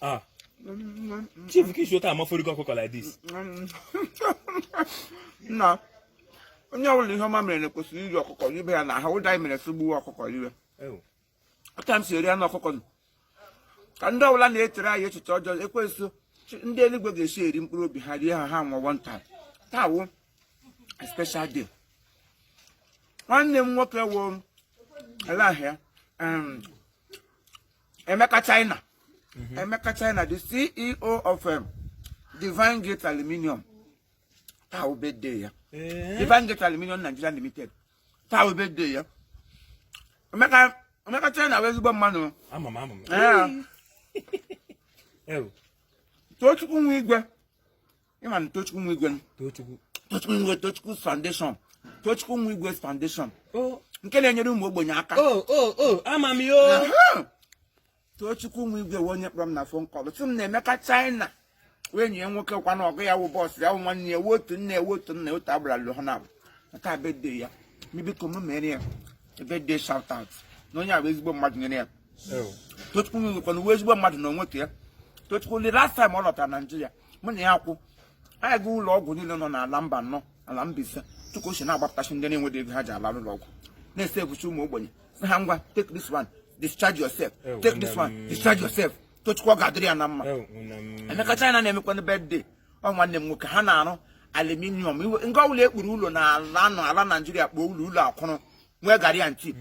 Ah, chief, ka isi otu amaforigo ọkụkọ like this? Nna, onye ọbụla ihe ọma mere kwesịrị iri ọkụkọ ibe ya na ahụ. Ụda anyị mere sị gbuwe ọkụkọ riwe. Otu m si eri anụ ọkụkọ nụ. Ka ndị ọbụla na-echere anyị echiche ọjọọ, ekwensu, ndị eluigwe ga-esi eri mkpụrụ obi ha, rie ha, ha nwụọ one time. Taa wụ a special day. Nwanne m nwoke wụ ele ahịa Emeka China. Emeka China, the CEO of Divine Gate Aluminium, taa wụ birthday ya. Divine Gate Aluminium Nigeria Limited, taa wụ birthday ya. Emeka, Emeka China wụ ezigbo mmadụ. Ama m, ama m. Ee. Ew. Tochukwu nwa igwe, ịma na Tochukwu nwa igwe? Tochukwu. Tochukwu nwa igwe, Tochukwu Foundation, Tochukwu nwa igwe Foundation, Oh. nke na-enyere ụmụ ogbenye aka. Oh, ama m yo. Aha! Tochukwu nwa igwe wụ onye kpọrọ m na phone call, sị m na Emeka China wee enyi ya nwoke kwa na ọgụ ya wụ boss ya, wụ nwanne ya, wụ otu nne, wụ otu nna, otu agbara lụ ha na abụ. Taa birthday ya, biko m mere ya birthday shout out, na onye a bụ ezigbo mmadụ nyere ya. Ew. Tochukwu nwa igwe kwana uwe ezigbo mmadụ na onwe ka ya. Tochukwu, the last time ọ lọtara Naijiria, mụ na ya kwụ, anyị ga ụlọ ọgwụ niile nọ n'ala mba nọ ala Mbaise. Tupu o si na-agbapụtasị ndị na-enweghị ego ha ji ala ụlọ ọgwụ, na-ese ebuchi ụmụ ogbenye, sị ha, "Ngwa, take this one, discharge yourself." Ew, "Take this one, discharge yourself." Tochukwu, ọ ga-adịrị ya na mma. Ew, nne m. Emeka China na-emekwanụ birthday. Ọ nwanne m nwoke. Ha na-arụ aluminium. Nga ọbụla ekpuru ụlọ n'ala nọ ala Naijiria, kpuo ụlọ, ụlọ akwụrụ nwee guarantee,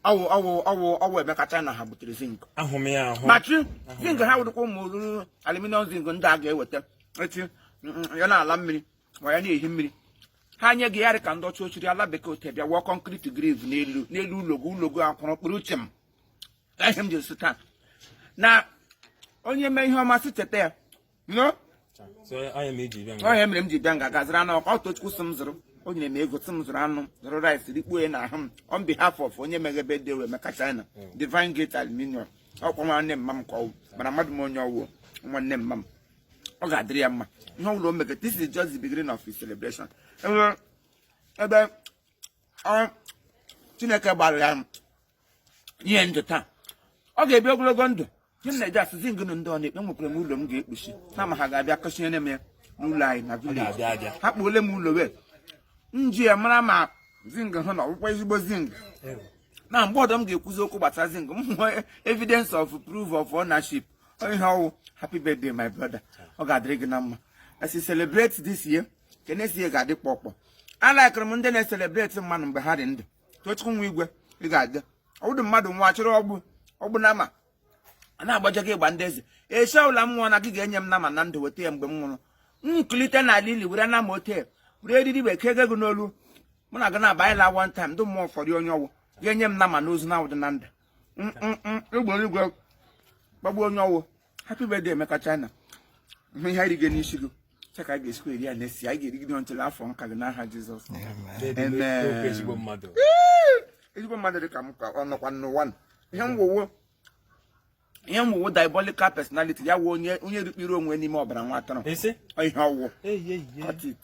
ọwụ ọwụ ọwụ ọwụ Emeka China ha butere zinc. Ahụ m ya ahụ. Machi zinc ha wụrụkwa ụmụ oruru aluminium zinc ndị a ga-eweta echi ya na-ala mmiri ma ya na-ehi mmiri, ha nye gị ya dị ka ndị ọcha ochiri ala bekee ote bịa wụọ concrete grave n'elu n'elu ụlọ gị, ụlọ gị akwụrụ kpụrụ uche m. Ihe m ji esi taa na onye mee ihe ọma si cheta ya no. So anya m eji bịa nga. Ọhịa mere m ji bịa nga ga zụrụ anụ ọkụ. Ọ Tochukwu sị m zụrụ, o nyere m ego sị m zụrụ anụ, zụrụ rice, rikpuo ya n'ahụ m on behalf of onye meghe birthday wee Emeka China, Divine Gate Aluminium. Ọkwa nwanne mma m ka ọwụ, mana mmadụ m onye ọwụ nwanne mma m. Ọ ga-adịrị ya mma ihe ọbụla o mege. This is just the beginning of his celebration. Ebe ọ Chineke gbara ya ihe ndụ taa, ọ ga-ebi ogologo ndụ. Ihe m na-eji asịzi ngụnụ, ndị ọ na-ekpe, nwekwara m ụlọ m ga-ekpuchi na ma ha ga-abịa kọchinyere m ya n'ụlọ anyị na village. Ga-abịa abịa. Ha kpuole m ụlọ wee m ji ya mara ma zinc hụ na ọgwụkwa ezigbo zinc. Na mgbe ọdọ m ga-ekwuzi okwu gbasara zinc, m hụ evidence of proof of ownership. Ọ ihe ọwụ. Happy birthday, my brother. Ọ ga-adịrị gị na mma as you celebrate this year. Ke next year ga-adị kpọkpọ. Alikere m ndị na-ecelebrate mmadụ mgbe ha dị ndụ. Tochukwu nwa igwe, ị ga-adị ọwụdụ mmadụ nwa chịrị ọgbụ ọgbụ nama a na-agbaje gị ịgba ndị eze esi ọbụla m nwụọ na gị ga-enye m nama na ndụ, weta ya mgbe m nwụrụ, m kulite n'ala ili, were nama ote, were eriri wee kege gị n'olu. Mụ na gị na-aba anyị la one time. Ndị mmụọ ụfọdụ, onye ọwụ ga-enye m nama n'ozu na awụdị na ndụ. Egbe eluigwe gbagbuo onye ọwụ. Happy birthday, Emeka China. Hụ ihe anyị rige n'isi gị che ka anyị ga-esikwa eri ya na-esi anyị ga-erigide ntụli afọ nka gị n'aha Jizọs. Amen. Amen. Ezigbo mmadụ. Ezigbo mmadụ dị ka m ka ọ nọkwa n'ụwa nọ. Ihe mwuwo diabolical personality ya wụ onye rikpiri onwe n'ime ọbara nwa atụrụ. Ese? Ọ ihe ọwụ. Ei, ei, ei. Cut it.